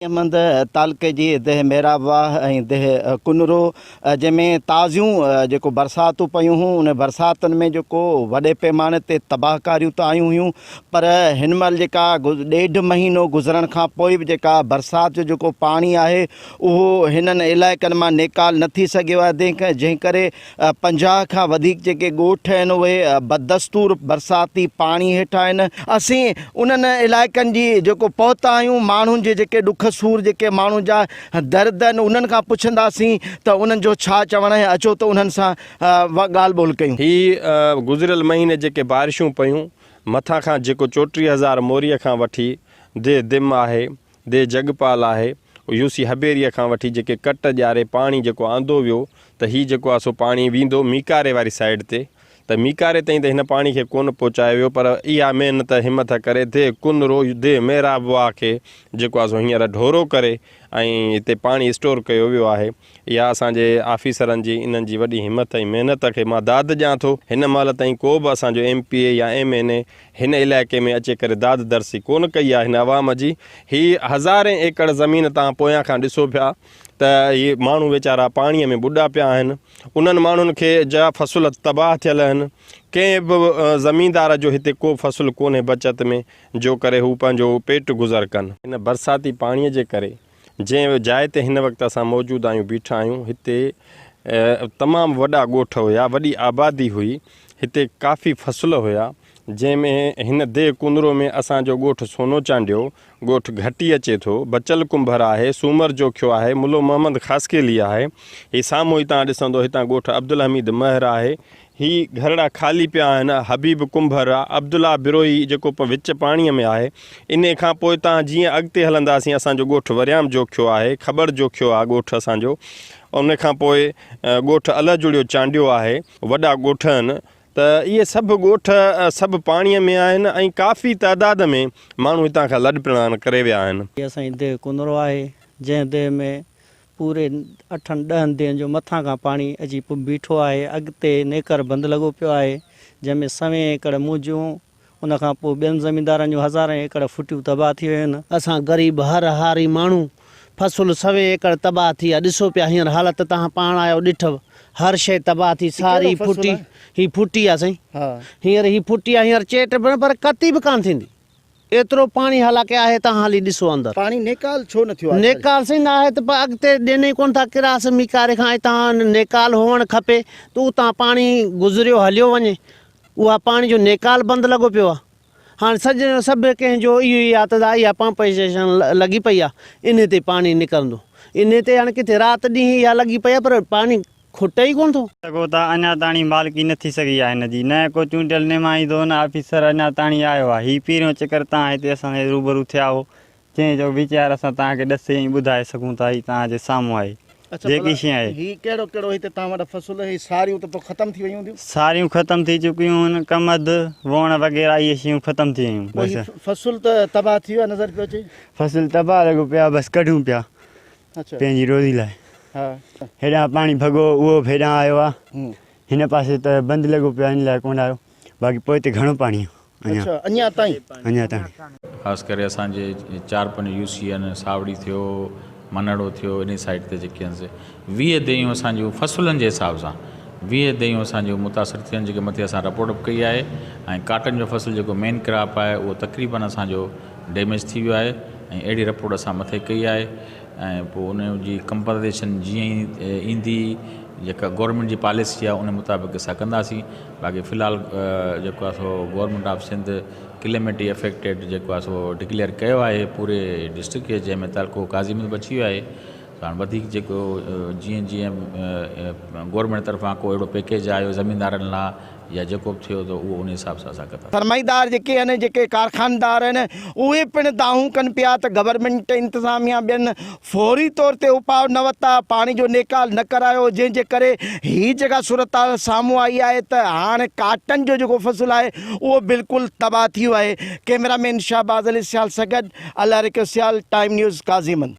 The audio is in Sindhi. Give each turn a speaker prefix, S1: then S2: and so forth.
S1: احمد تعلقي جي ديهه محراب واهه ۽ ديهه ڪنرو جنهن ۾ تازيون جيڪو برساتون پيون هيون ان برساتن ۾ جيڪو وڏي پيماني تي تباهه ڪاريون ته آيون هيون پر هن مهل جيڪا ڏيڍ مهينو گذرڻ کان پوء به جيڪا برسات جو جيڪو پاڻي آهي اهو هنن علائقن مان نيڪال نه ٿي سگهيو آهي جنهن ڪري 50 کان وڌيڪ جيڪي ڳوٺ آهن اهي بدستور برساتي پاڻي هيٺ آهن. اسين انهن علائقن جي جيڪو پهتا آهيون ماڻهن جي جيڪي ڏک سور جيڪي ماڻهن جا درد آهن انهن کان پڇنداسين ته انهن جو ڇا چوڻ آهي اچو ته انهن سان ڳالهه ٻولهه ڪيون.
S2: هي گذريل مهيني جيڪي بارشون پيون مٿان کان جيڪو 34 هزار موريء کان وٺي ديهه دم آهي the جڳپال آهي، يوسي هبيريء کان وٺي جيڪي ڪٽ ڄاري پاڻي جيڪو آندو ويو ته هي جيڪو آهي سو پاڻي ويندو ميڪاري واري سائيڊ تي ته ميڪاري تائين ته هن پاڻي کي ڪونه پهچايو ويو پر اها محنت همٿ ڪري the ڪنرو the محراب واهه کي جيڪو آهي سو هينئر ڍورو ڪري ۽ هتي پاڻي اسٽور ڪيو ويو آهي اها اسان جي آفيسرن جي انهن جي وڏي همٿ ۽ محنت کي مان داد ڏيان ٿو هن مهل تائين ڪو به اسان جو ايم پي اي يا ايم اين اي هن علائقي ۾ اچي ڪري داد درسي ڪونه ڪئي آهي هن عوام جي. هي هزارين ايڪڙ زمين تان پويان کان ڏسو پيا ته هي ماڻهو ويچارا پاڻيء ۾ ٻڏا پيا آهن. انهن ماڻهن کي جا فصل تباهه ٿيل آهن. ڪنهن به زميندار جو هتي ڪو فصل ڪونهي بچت ۾ جو ڪري هو پنهنجو پيٽ گذر ڪن. هن برساتي پاڻيء جي ڪري جنهن جاء تي هن وقت اسان موجود آهيون بيٺا آهيون هتي تمام وڏا ڳوٺ هيا وڏي آبادي هئي هتي ڪافي فصل هيا جنهن ۾ هن ديهه ڪنرو ۾ اسان جو ڳوٺ سونو چانڊيو ڳوٺ گهٽي اچي ٿو بچل ڪنڀر آهي سومر جوکيو آهي ملو محمد خاصخيلي آهي هي سامهون هي تان ڏسندو هتان ڳوٺ عبدالحميد مهر آهي هي گهرڙا خالي پيا آهن، حبيب ڪنڀر، عبدالله بروهي جيڪو وچ پاڻيء ۾ آهي، انهي کان پوء تان جيئن اڳتي هلنداسين اسان جو ڳوٺ وريام جوکيو آهي، کٻڙ جوکيو آهي ڳوٺ اسان جو، ان کان پوء ڳوٺ الهه جڙيو چانڊيو آهي، وڏا ڳوٺ آهن ته اهي سڀ ڳوٺ سڀ پاڻيء ۾ آهن ۽ ڪافي تعداد ۾ ماڻهو هتان کان لڏپلاڻ ڪري ويا آهن.
S3: هي اسان جي ديهه ڪنرو آهي، جنهن ديهه ۾ پوري اٺن ڏهن ديهن جو مٿان کان پاڻي اچي بيٺو آهي، اڳتي نيڪر بند لڳو پيو آهي، جنهن ۾ سوين ايڪڙ منهنجون، ان کان پوء ٻين زميندارن جون هزارين ايڪڙ ڦٽيون تباهه ٿي ويون آهن.
S4: اسان غريب هر هاري ماڻهو فصل سوين ايڪڙ تباهه ٿي ويا، ڏسو پيا هينئر حالت توهان پاڻ آيو ڏٺو، هر شيء تباهه ٿي، ساري ڦٽي، هي ڦٽي آ سائين، هينئر هي ڦٽي آ، هينئر چيٽ به نه پر ڪتي به ڪانه ٿيندي. ايترو پاڻي حالانڪه آهي تان هلي ڏسو اندر.
S1: پاڻي نيڪال ڇو نه ٿيو آهي؟
S4: نيڪال سائين نه آهي ته پر اڳتي ڏين ئي ڪونه ٿا ڪراس ميڪاري کان اتان نيڪال هئڻ کپي ته اتان پاڻي گذريو هليو وڃي اها پاڻي جو نيڪال بند لڳو پيو آهي هاڻي سڄ سڀ ڪنهن جو اهو ئي آهي ته اها پمپ اسٽيشن لڳي پئي آهي انهي تي پاڻي نڪرندو انهي تي هاڻي ڪٿي رات ڏينهن اها لڳي پئي آهي پر پاڻي کٽي ئي ڪونه ٿو.
S5: سگهو ٿا اڃا تاڻي مالڪي نه ٿي سگهي آهي هن جي نه ڪو چونڊيل نمائندو نه آفيسر اڃا تاڻي آيو آهي هي پهريون چڪر توهان هتي اسان جي روبرو ٿيا هو جنهن جو ويچار اسان توهان کي ڏسي ۽ ٻڌائي سگهون ٿا هي توهان جي سامهون آهي جيڪي شيء آهي.
S1: هي ڪهڙو ڪهڙو هتي توهان وٽ فصل هي ساريون ته پوء ختم ٿي ويون هونديون.
S5: ساريون ختم ٿي چڪيون هن ڪمد ووڻ وغيره اهي شيون ختم ٿي ويون
S1: پوء هي فصل ته تباهه ٿي ويو آهي نظر پيو اچي.
S5: فصل تباهه لڳو پيو آهي بس ڪڍون پيا پنهنجي روزي لاء هيڏانهن پاڻي ڀڳو اهو به هيڏانهن آيو آ هن پاسي ته بند لڳو پيو آ ان لاء ڪونه آيو باقي پوئتي گهڻو پاڻي آ
S1: اڃا تائين
S5: اڃا تائين.
S6: خاص ڪري اسان جي چار پنج يو سي آهن ساوڙي ٿيو منهڙو ٿيو انهي سائيڊ تي جيڪي آهن سي 20 ديهيون اسان جون فصلن جي حساب سان 20 ديهيون اسان جون متاثر ٿيون آهن جيڪي مٿي اسان رپورٽ به ڪئي آهي ۽ ڪاٽن جو فصل جيڪو مين ڪراپ آهي اهو تقريبن اسان جو ڊيميج ٿي ويو آهي ۽ اهڙي رپورٽ اسان مٿي ڪئي آهي ۽ پوء ان جي ڪمپنسيشن جيئن ئي ايندي جيڪا گورنمينٽ جي پاليسي آهي ان مطابق اسان ڪنداسين باقي في الحال جيڪو آهي سو government of Sindh calamity affected جيڪو آهي سو ڊڪليئر ڪيو آهي پوري ڊسٽرڪٽ کي جنهن ۾ تعلقو قاضي احمد به اچي ويو آهي ته هاڻي وڌيڪ جيڪو جيئن جيئن گورنمينٽ طرفان ڪو اهڙو پيڪيج آيو زميندارن لاء يا جيڪو به ٿيو ته اهو ان حساب سان اسان ڪنداسين.
S1: سرمائيدار جيڪي آهن جيڪي ڪارخاندار آهن اهي پڻ دانهون ڪن پيا ته گورنمينٽ انتظاميا ٻين فوري طور تي اپاء نه ورتا پاڻي جو نيڪال نه ڪرايو جنهن جي ڪري هي جيڪا صورتحال سامهون آئي آهي ته هاڻ ڪاٽن جو جيڪو فصل آهي اهو بلڪل تباهه ٿي ويو آهي ڪئميرا مين شهباز علي سيال سان گڏ الله رکيو سيال ٽائيم نيوز قاضي احمد.